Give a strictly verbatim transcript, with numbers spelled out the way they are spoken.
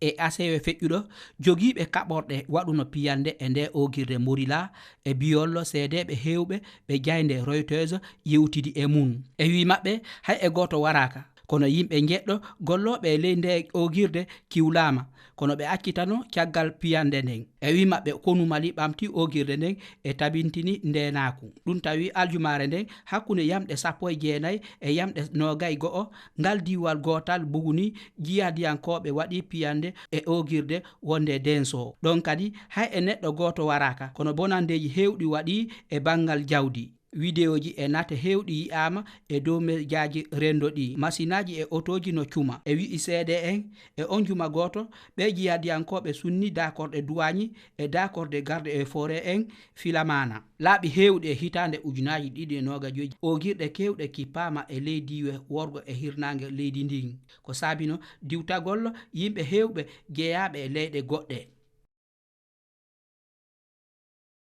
E asewe feƴƴuɗo, jogiiɓe kaɓorɗe waɗuno piyannde e nde oogirde Morila e biyollo seedeeɓe heewɓe ɓe jaaynde Reuters yewtidi e mum. E wii maɓɓe, hay e gooto waraaka, kono yimɓe njeɗɗo gollooɓe e ley nde oogirde kiwlaama, kono ɓe accitano caggal piyannde nden. E wii maɓɓe, konu Mali ɓamti oogirde nden e tabintini ndeenaaku. Ɗum tawi aljumaare nden, hakkunde yamɗe sappo e jeenay e yamɗe noogay go'o, ngal diiwal gootal buguni jihadiyankooɓe waɗi piyannde e oogirde wonde Denso. Ɗon kadi, hay e neɗɗo gooto waraaka, kono bonanndeeji heewɗi waɗi e banngal jawdi. Widewoji e nate heewɗi yi'aama e dow mejaaji renndo ɗi. Masinaaji e otooji no cuma. E wi'i seede en, e on juma gooto, ɓee jihadiyankooɓe sunni daakorɗe duwaañi e daakorɗe garde e fore en filamaana. Laaɓi heewɗi e hitaande ujunaaji ɗiɗi e noogajoy, oogirɗe keewɗe kippaama e ley diiwe worgo e hirnaange leydi ndin. Ko saabino diwtagol yimɓe heewɓe jeyaaɓe e leyɗe goɗɗe.